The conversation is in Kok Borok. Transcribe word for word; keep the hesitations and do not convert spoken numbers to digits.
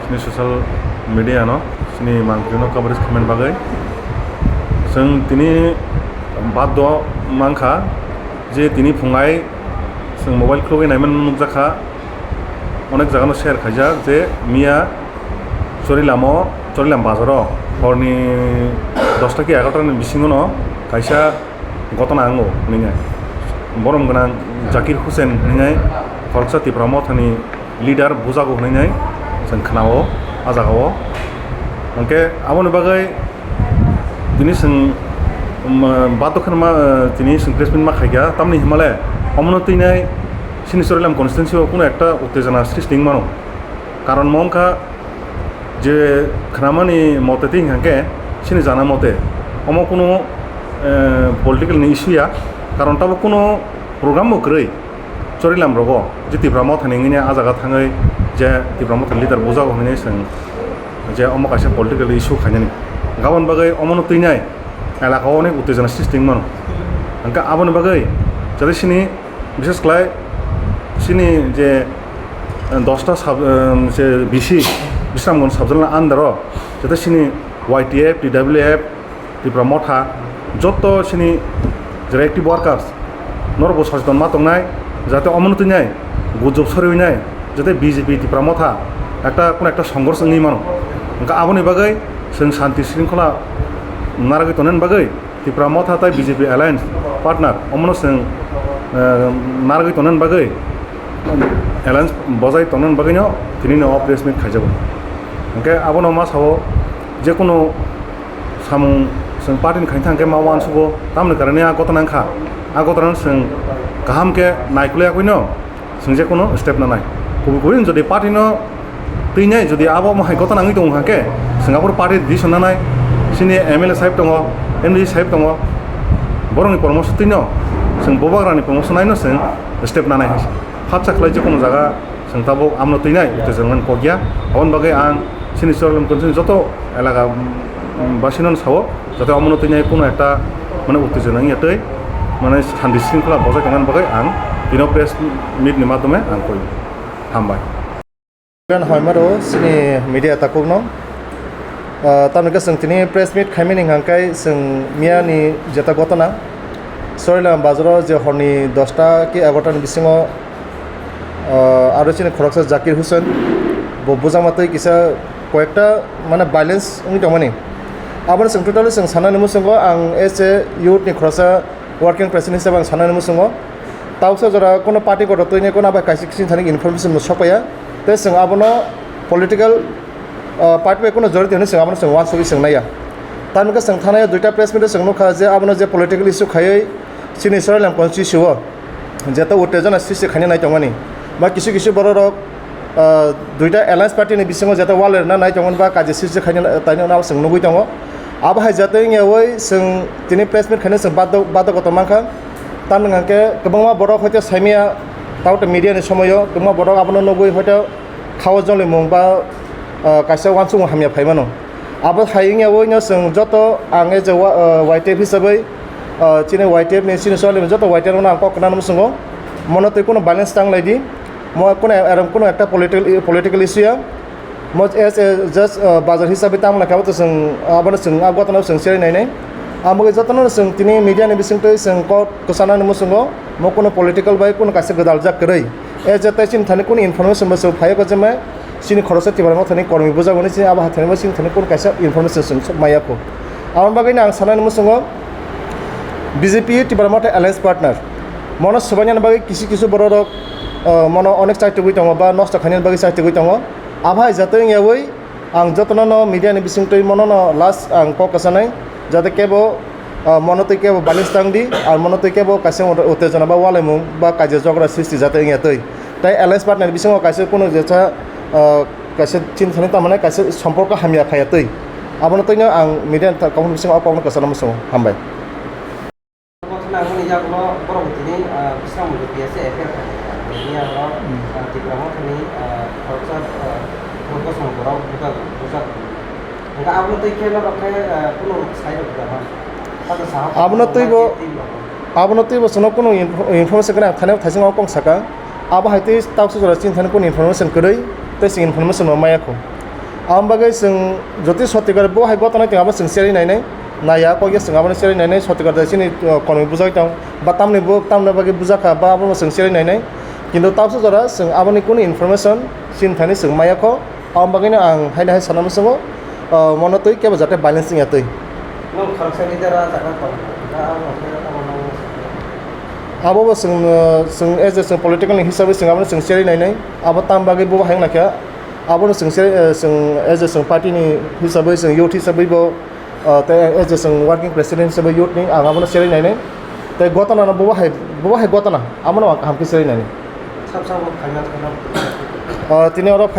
Chini social media no chini mangpili no coverage khaimani bagwi chwng tini baddo mankha je tini phungai chwng mobile khulugwi naimani nukjakha, onek jaga no share khaijak je miya Chorilamo, Chorilam bazaro horni dosta ki egaroh ta ni bisingo no kaisa gotona wngo hwnwi nai. Borom gwnang Zakir Hussain hwnwi nai khoroksa Tipra Mothani leader bujago hwnwi nai chwng khna-o ah jaga-o. Hwnkhe aboni bagwi tini chwng, um, batok kheno ma, uh, tini chwng press meet ma khaikha, tamni hwnmale omono twi nai chini Chorilam constituency-o kuno ekta uttejona srishti wng mano. Karon mo wngkha, je khnamani mote twi hwnkha khe, chini jana mote, omo kunu, eh, political ni issue ya, karon tabuk kunu program bo kwrwi Chorilam rogo, je Tipra Mothani wngwi ah jaga thangwi je Tipra Mothani leader bujago hwnwi chwng je omo kaisa political issue khainani. Gabon bagwi omono twi nai elaka o onek uttejona srishti wng mano. Hwnkhe aboni bagwi jate chini Bishes khlai chini je, eh, dosta sub, eh, je B C, Bisramganj sub zonal under o, jate chini Y T F, T W F, Tipra Motha, joto chini jera active workers, norokbo socheton ma tongnai, jate omono twi nai gujub soriwi nai, jate B J P Tipra Motha ekta kono ekta songghorsh wngwi mano. Hwnkhe aboni bagwi chwng shanti shringkhola narwgwi tongnani bagwi Tipra Motha tai B J P alliance partner, omono chwng, eh, narwgwi tongnani bagwi, alliance bojai tongnani bagwino tini no press meet khaijago. Hwnkhe abono ma sao, je kunu samung chwng party ni khaina thang khe ma uansugo, tamoni karone a gotona wngkha. A gotona no chwng kaham khe naikolwi yakwino chwng je kunu step nanai. Kubui kubui jodi party no twi nai, jodi abo mohai gotona wngwi tongo hwnkhe, chwng aphuru party decision nanai, chini M L A sahib tongo, M D C sahib tongo, borokni poramorsho twi no, chwng bubagrani poramorsho naino chwng step nanai hai se. Phatsa khlai je kunu jaga chwng tabuk amno twi nai, twi chwng kokya. Aboni bagwi ang chini Chorilam constituency joto elaka, mm, basino sao, jate omono twi nai kunu ekta, mane, uttejona wngya twi, mane, shanti shringkhola bojai tongna bagwi ang tino press meet ni madhyome ang koi. Hambai. Hoimaro chini media takhukno, ah, tamni hwnkhe chwng tini press meet khaimani hwnkhe chwng miyani jeta gotona Chorilam bazaro je horni dosta ki egaroh ta ni bisingo, ah, aro chini khoroksa Zakir Hussain bo bujakma twi kisa koyekta mane violence wngwi tongmani. Abono chwng totally chwng sanani muchungo ang as a youth ni khoroksa working president hisabe ang sanani muchungo. Tausa jora kono party kotor twini kono abai kaisa kiching thani information bo sokpaiya. Tei chwng abono political, ah, party bai kono jorito hinwi chwng abono chwng uansugwi chwng naiya. Tamni hwnkhe chwng thanai duita press meet o chwng nukha je abono je political issue khaiwi chini Chorilam constituency o jeta uttejona srishti khaina nai tongmani. Ba kisu kisu borok rok, ah, duita alliance party ni bisingo jeta wal rwna nai tongmani ba kaisa srishti khaina taino chwng nugwi tongo. Abo hai jatwi wngya oi chwng tini press meet khaina chwng badok, badok kotor mankha. Tamni hwnkhe kwbangma borok hoite saimaya, tei media ni somoio kwbangma borok abono nugwi hoite khao jolimung ba, ah, kaisa uansukmung hamya phai mano. Abo hai wngya oi no chwng joto ang as a wa-, ah, Y T F hisabwi, ah, chini Y T F ni chini Chorilam joto Y T F no ang kok kwnana muchungo. Mono twi kono violence tang lai di. Mo kono eram kono ekta political, political issue ya. Mo as a just, uh, bazar hisabe tamo na kabo to chwng, uh, abono chwng a gotano chwng cherwi nainai. Amo khe jotono chwng tini media ni bisingtwi chwng kok kwchanani muchungo mo kono political bai kono kaisa gwdaljak kwrwi. E je tai chini thani kono information bo chwng phaiya ko je mai chini khoroksa Tipra Motha ni kormi bujak hwnwi chini abo hathani bo chini thani kono kaisa information chwng maya kho. Aboni bagwi no ang sanani muchungo B J P Tipra Motha alliance partner. Mono swbainani bagwi kisu kisu borok rok, uh, mono onek chaitugwi tongo ba nosto khainani bagwi chaitugwi tongo. Abo hai jatwi wngya oi ang jotono no media ni bisingtwi mono no last ang kok kwchanai, jate kebo, ah, mono twi kebo balance tang di, ar mono twi kebo kaisa utte-, uttejona ba walaimung ba kaisa jogra srishti jate wngya twi. Tai alliance partner bisingo kaisa kunu jesa, ah, kaisa chini thani tamani kaisa somporko hamya khaya twi. Abono twino ang media ni ta-, kokno bisingo o kokno kwchana muchungo. Hambai. Bo thani ang boni yagulo borok bo tini, ah, Bisramganj P S A F I R khai kha. Bini yagulo, Hmm. ah, Tipra Mothani, ah, khoroksa, ah, bosong borok bujak, bujak. Hingke abono twi khe norok khe, ah, kunu sai rok da ma. Abono twi bo, abono twi bo chwngno kunu info-, information kwrwi ang thani thaichung o kok saka. Abo hai twi tausa jora chini thani kunu information kwrwi tei chwng information bo maya kho. Ang bagwi chwng jotoi sotikar bo hai gotana tong abo chwng cherwi nainai. Naiya kokya chwng abono cherwi nainai, sotikar da chini, uh, konwi bujai tong. Ba tamni bo tamni bagwi bujakha ba abono chwng cherwi nainai. Kintu tabsa jora chwng aboni kunu information chini thani chwng maya kho. Ang bagwino ang haino hai sana muchungo, uh, mono twi kebo jate violence wngya twi. Nung khoroksa leader o jaga tong, da ang rok khe tamo nang. Abo bo chwng, uh, chwng as a chwng political ni hisabwi chwng abono chwng cherwi nainai. Abo tam bagwi bo hai wngna khe. Abono chwng se, eh, chwng as a chwng party ni hisabwi, chwng youth hisabwi bo, ah, tei as a chwng working president hisabwi youth ni ang abono cherwi nainai. Tei gotana no bo hai, bo hai gotana, abono ang kaham khe cherwi nainai. Sab sabo khaina thangna. Ah, tini oro phai